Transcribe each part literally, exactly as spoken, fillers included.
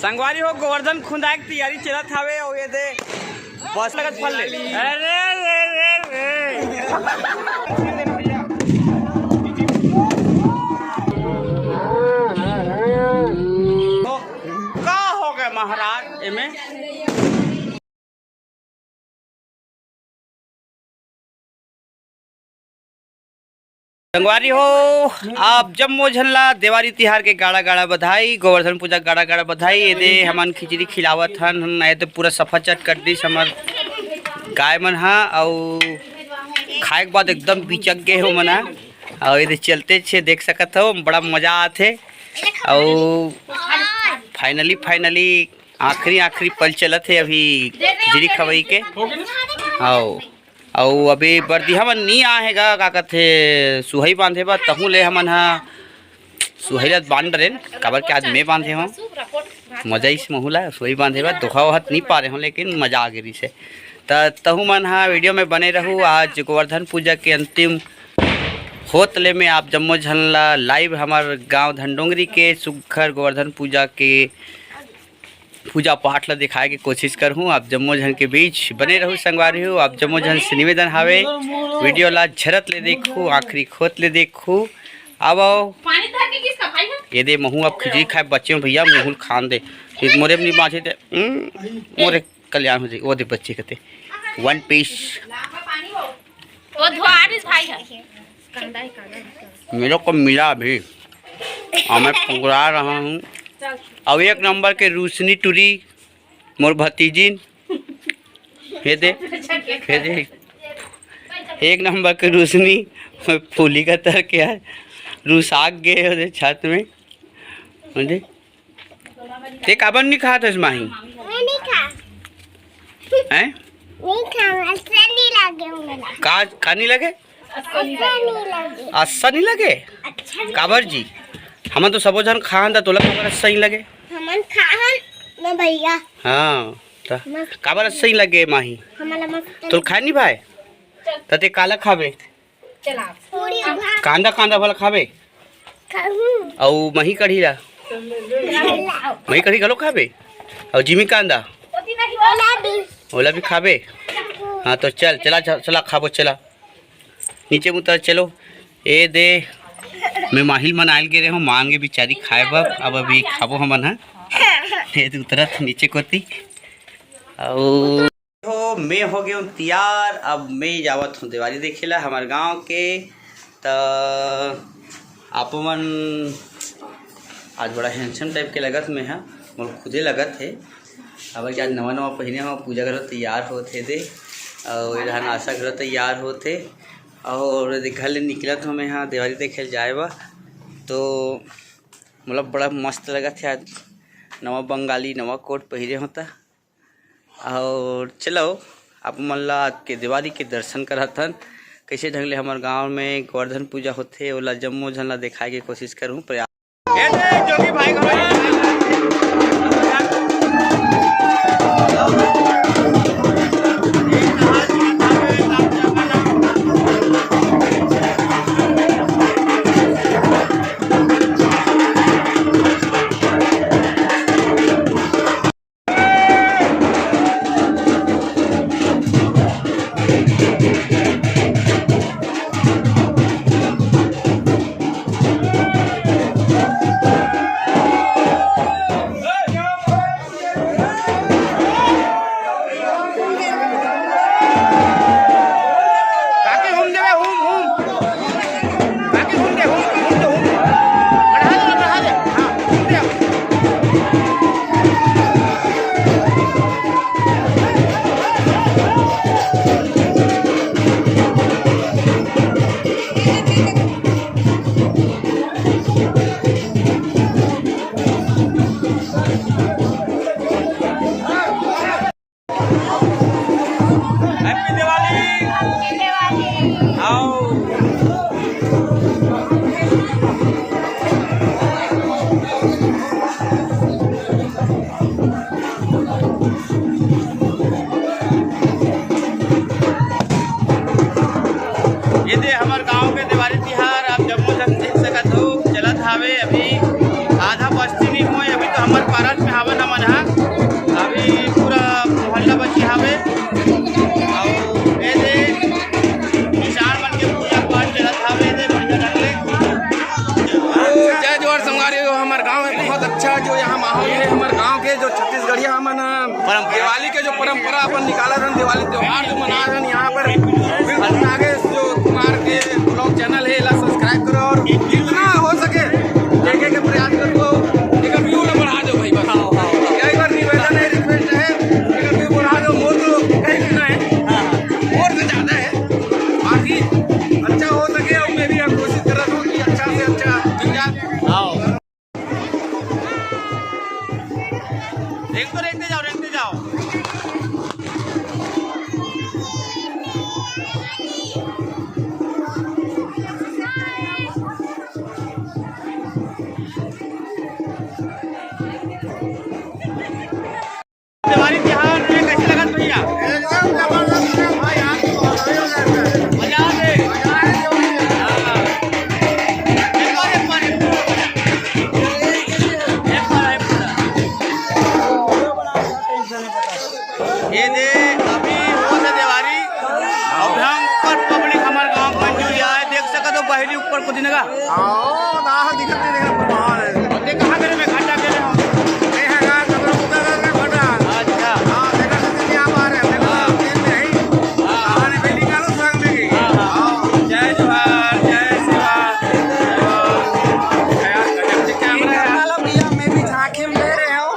संगवारी हो, गोवर्धन खुंदाए के तैयारी चलत हावे, अउ ये दे बस लगत फल ले। अरे रे रे रे। तो का हो गए महाराज एमे? संगवारी हो, आप जम्मो झन ला देवारी तिहार के गाड़ा गाड़ा बधाई, गोवर्धन पूजा गाड़ा गाड़ा बधाई। ये दे हमन खिचड़ी खिलावत हन, हन, ये तो पूरा सफा चट कर दिस हमर गाय मन हा, अउ खाए के बाद एकदम बिचक गए हो मना। अउ ये दे चलते छे देख सकत हो, बड़ा मजा आथे। अउ finally, finally आखिरी, आखिरी पल चलत हे अभी खिचड़ी खवई के। अउ, अउ अभी बरदिहा मन नी आए हे गा, का कथे, सुहई बांधे बर, तहूँ ले हमन हा सुहई ला बांध डरेन, काबर के आज मैं बांधे हूँ। मजा इस महू ला सुहई बांधे बर, दोहा वहत नी पा रहे हूँ, लेकिन मजा आ गे रिसे। त तहूँ मन हा वीडियो में बने रहू। आज गोवर्धन पूजा के अंतिम होत ले में आप जम्मो झन ला live हमर गांव धनडोंगरी के सुग्घर गोवर्धन पूजा के पूजा पाठ ला दिखाए के कोशिश करहूँ। आप जम्मो झन के बीच बने रहू संगवारी हो। आप जम्मो झन से निवेदन हावे, वीडियो ला झरत ले देखू, आखिरी खोत ले देखू। अब आओ, पानी धर के किसका भाई है? ये दे महू अब खिचड़ी खाए बच्चे हो भैया, मुहुल खान दे। ये मोरे अपनी बात है, हम्म, मोरे कल्याण हो जाए। वो दे बच्चे कहते one piece। वो धोआरिस भाई है। मेरे को मिला अभी, और मैं पुकरा रहा हूँ। अब एक नंबर के रूसनी टुरी मोर भतीजिन, हे दे, हे दे, एक नंबर के रूसनी फूली का तर के है, रूस आग गए हो दे छत में, समझे? ते काबर नहीं खात हस माही? मैं नहीं खा। हैं? नहीं खा, अच्छा नहीं लगे मेरा। का, का नहीं लगे? अच्छा नहीं लगे। अच्छा नहीं लगे? अच्छा नहीं काबर जी? हमन तो सबो झन खान दा, तोला काबर अच्छा नहीं लगे? हमन खान ना भैया। हाँ, त मस्त। काबर अच्छा नहीं लगे माही? हमला मस्त। तोल खाए नहीं भाए? त ते काला खाबे? पूरी भात। कांदा, कांदा भला खाबे? खाहूं। अउ मही कढ़ी ला? खाहूं। मही कढ़ी घलो खाबे? अउ जिमी कांदा? ओला भी। ओला भी खाबे? हाँ, तो चल, चला, चला, चला खाबो, चला। नीचे उतर, चलो। ए दे, मैं माहिल मन आयल गे रहे हूँ, मान गे बिचारी खाए बर, अब अभी खाबो हमन, हाँ। ए दे उतरत नीचे कोती। अउ हो, मैं हो गए हूँ तैयार, अब मैं जावत हूँ देवारी देखे ला हमारे गाँव के। त आप मन आज बड़ा handsome type के लगत मैं हा, मोर खुदे लगत है। अब आज नवा नवा पहिने हो, पूजा घलो तैयार होत हे दे, अउ ये डहन आशा घलो तैयार होत हे, अउ घर ले निकलत हो मैं हा देवारी देखे जाए बर। तो मोला बड़ा मस्त लगत हे आज, नवा बंगाली नवा कोट पहिरे होता। अउ चलो, आप मन ला आज के देवारी के दर्शन कराथन, कइसे ढंग ले हमर गांव में गोवर्धन पूजा होथे, ओला जम्मो झन ला देखाए के कोशिश करहूं। प्रयास। ए दे, जोगी भाई को जो परंपरा अपन निकालत हन, दिवाली त्योहार जो मनात हन यहाँ पर, बिल्कुल नागेश जो कुमार के ब्लॉग चैनल है, एला सब्सक्राइब करो और जितना हो सके देखे के प्रयास करो। एकर व्यू ला बढ़ा दो भाई, बस। हाँ, हाँ, हाँ। यही बार निवेदन है, रिक्वेस्ट है, एकर व्यू बढ़ा दो। मोर तो कहीं भी ना है, मोर से ज्यादा है, बाकी अच्छा हो सके और मैं भी कोशिश कर रहा हूँ कि अच्छा से अच्छा मिल जाए। हाँ। रेंगते, रेंगते जाओ, रेंगते जाओ। त्योहारी त्योहार में कैसे लगत भैया? एकदम जबरदस्त है भाई, आज तो मजा ही आ गया। मजा आ गए। मजा आ गया। हाँ। एक बार, एक बार, एक बार। एक बार, एक बार। ये दे, अभी होत हे देवारी, अउ भयंकर पब्लिक हमर गांव में जुड़ जाए, देख सकत हो बहरी ऊपर कुछ नगा। हाँ, ना दिखत नहीं, देखा प्रभाव है। और देख कहाँ करे में घाटा के रहे हम। नहीं है यार, सब लोग उधर उधर में घाटा। अच्छा। हाँ, देखा तो नहीं आ पा रहे, देखा हाँ। तो दिन में ही। हाँ। कहानी पे निकालो संग में की। हाँ, हाँ। हाँ। जय जोहार, जय सेवा। जय सेवा। यार, गजब के कैमरा है। निकालो भैया, मैं भी झांकी में ले रहे हो।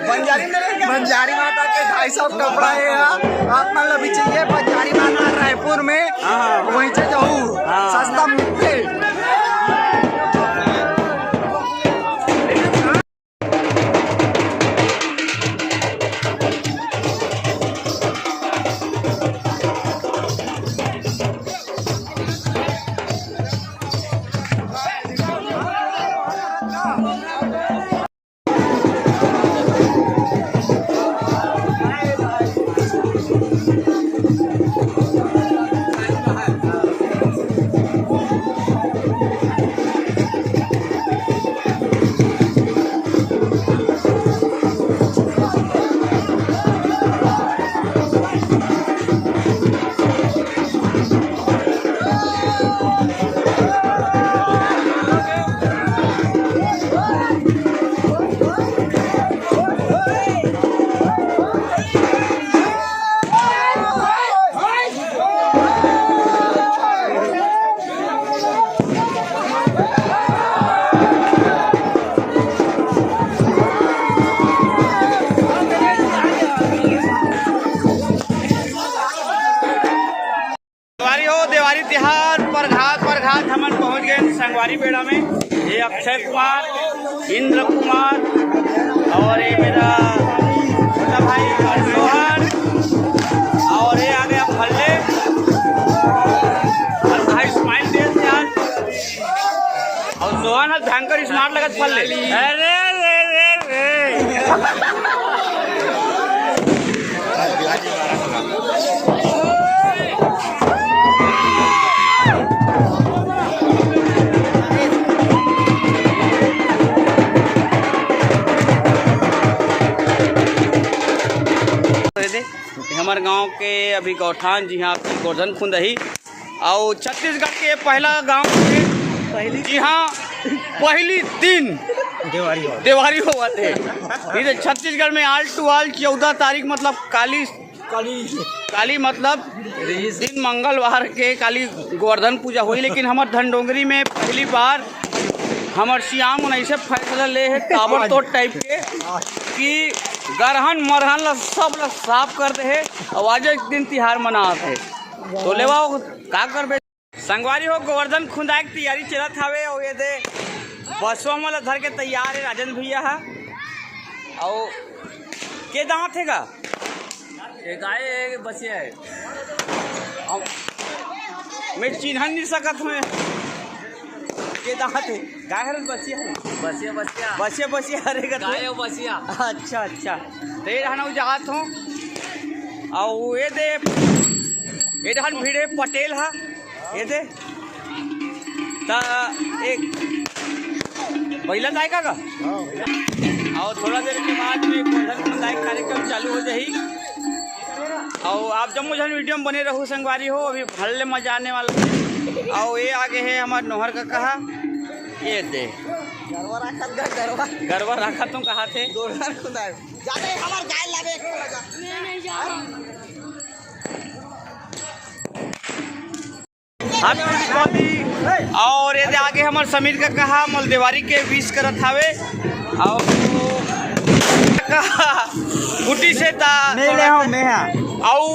बंजारी में रहेंगे। बंजारी माता के ढाई सौ कपड़ा है यहाँ। आप मतलब भी चाहिए बंजारी माता रायपुर में, हाँ। वहीं से जाऊ, हाँ। सस्ता मिलते। देवारी हो, देवारी तिहार, परघात, परघात, हमन पहुंच गए संगवारी बेड़ा में। ये अक्षय कुमार, इंद्र कुमार और ये मेरा छोटा भाई सोहन और ये आ गया फल्ले। और भाई स्माइल दे यार। और सोहन ह भयंकर स्मार्ट लगत फल्ले। अरे रे रे रे। हमर गांव के अभी गौठान जी हाँ गोवर्धन खुंदही। अउ छत्तीसगढ़ के पहला गांव हे, पहली जी हाँ, पहली दिन देवारी होवत हे। नहीं तो छत्तीसगढ़ में all to all चौदह तारीख मतलब काली, काली। काली मतलब दिन मंगलवार के काली गोवर्धन पूजा होही, लेकिन हमर धनडोंगरी में पहली बार हमर सियान मन ऐसे फैसला ले हे ताबड़तोड़ टाइप के कि गरहन मरहन ला सब ला साफ कर दे हे अउ आज एक दिन तिहार मनात हे। तो लेवा का करबे। संगवारी हो, गोवर्धन खुंदाए के तैयारी चलत हावे, अउ ये दे बसवा मन ला धर के तैयार हे राजन भैया हा। अउ के दांत हे गा? ये गाय हे, बछिया हे। अब मैं चिन्हन नहीं सकत हूँ। के दांत हे? गाय हरे बछिया हे? बछिया, बछिया। बछिया, बछिया हरे गा तू? गाय अउ बछिया। अच्छा, अच्छा। तो ये रहना जात हूँ। अउ ये दे, ये रहन भिड़े पटेल हा। ये दे। त एक पहिला जाएगा का? अउ थोड़ा देर के बाद में गोवर्धन खुंदाई कार्यक्रम चालू हो जाही। अउ आप जम्मो झन वीडियो में बने रहू संगवारी हो, अभी भले मजा आने वाला हे। अउ ये आगे हे हमर नोहर कका हा, ये दे। गरवा राखत गा, गरवा। गरवा राखत हूँ कहा थे। गोबर खुदाए। जाते हमार गाय लावे एक ठो लगा। Happy Diwali। और ये दे आगे हमर समीर का कहा मल देवारी के विश करत हावे। और फूटी से ता नहीं ले हो, मैं हाँ। आऊ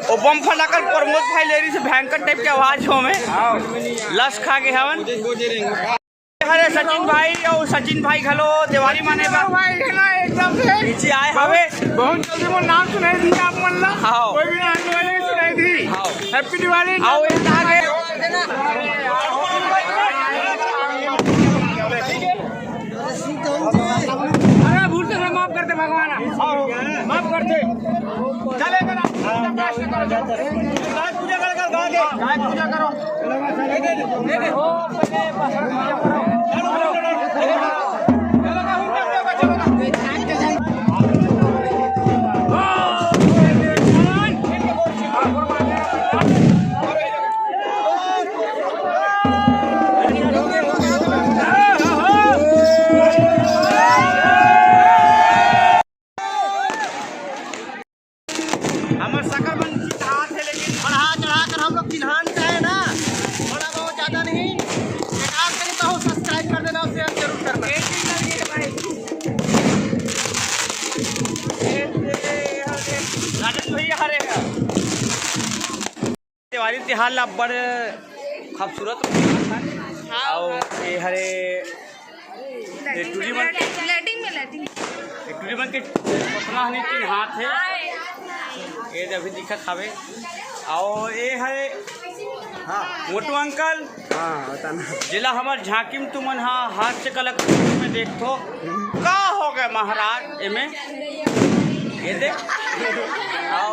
ओ बम फटाकर प्रमोद भाई ले रही से भयंकर टाइप के आवाज हो में। लस खा के हवन। अरे सचिन भाई और सचिन भाई घलो देवारी माने बा। भाई है ना, एकदम से नीचे आए हवे। बहुत जल्दी वो नाम सुनाई दी आप मन ला। हाँ। कोई भी आने वाले सुनाई दी। हाँ। Happy Diwali। आओ, एक आगे। अरे भूल से माफ कर दे भगवान, माफ कर दे। चले करा। गाय पूजा कर, कर, गाय के। गाय पूजा करो। हमर शक्कर मन चिन्हात हे, लेकिन बढ़ा चढ़ा कर हम लोग चिन्हान चाहे ना, थोड़ा बहुत ज्यादा नहीं, एक आध करी तो सब्सक्राइब कर देना, शेयर जरूर करना। राजेश भैया हरे हैं। देवारी तिहार ला बड़ खूबसूरत हाँ, अउ हाँ। ये हरे ये टूरी मन के लैटिंग में, लैटिंग। ये टूरी मन के पतना हनी चिन्हात हे। ये दे अभी दिखत हवे। अउ ये हरे हाँ। मोटू अंकल। हाँ, बता ना। जेला हमर झांकी में तुमन हा हास्य कलाकार में देखथो। का हो गए महाराज एमे? ये दे। अउ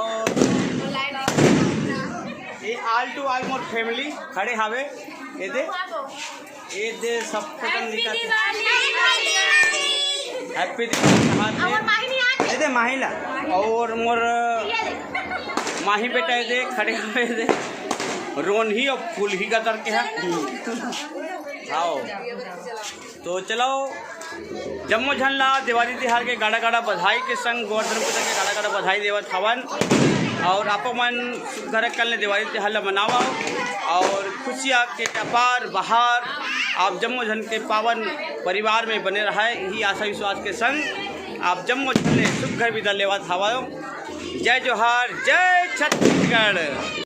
ये all to all Mor family खड़े हावे। ये दे, ये दे सब कुछ दिखत हे। Happy Diwali। ये दे माही ला अउ मोर माही बेटा ये दे खड़े हावे, ये दे रोनही अउ फूलही का करके हा। आओ। तो चलो, जम्मो झन ला देवारी तिहार के गाड़ा गाड़ा बधाई के संग गोवर्धन पूजा के गाड़ा गाड़ा बधाई देवत हवन। अउ आप मन सुघर कल ने देवारी तिहार ला मनावा अउ खुशियाँ के अपार बहार आप जम्मो झन के पावन परिवार में बने रहे, यही आशा विश्वास के संग आप जम्मो झन ले सुघर विदा लेवत हवन। जय जोहार, जय छत्तीसगढ़।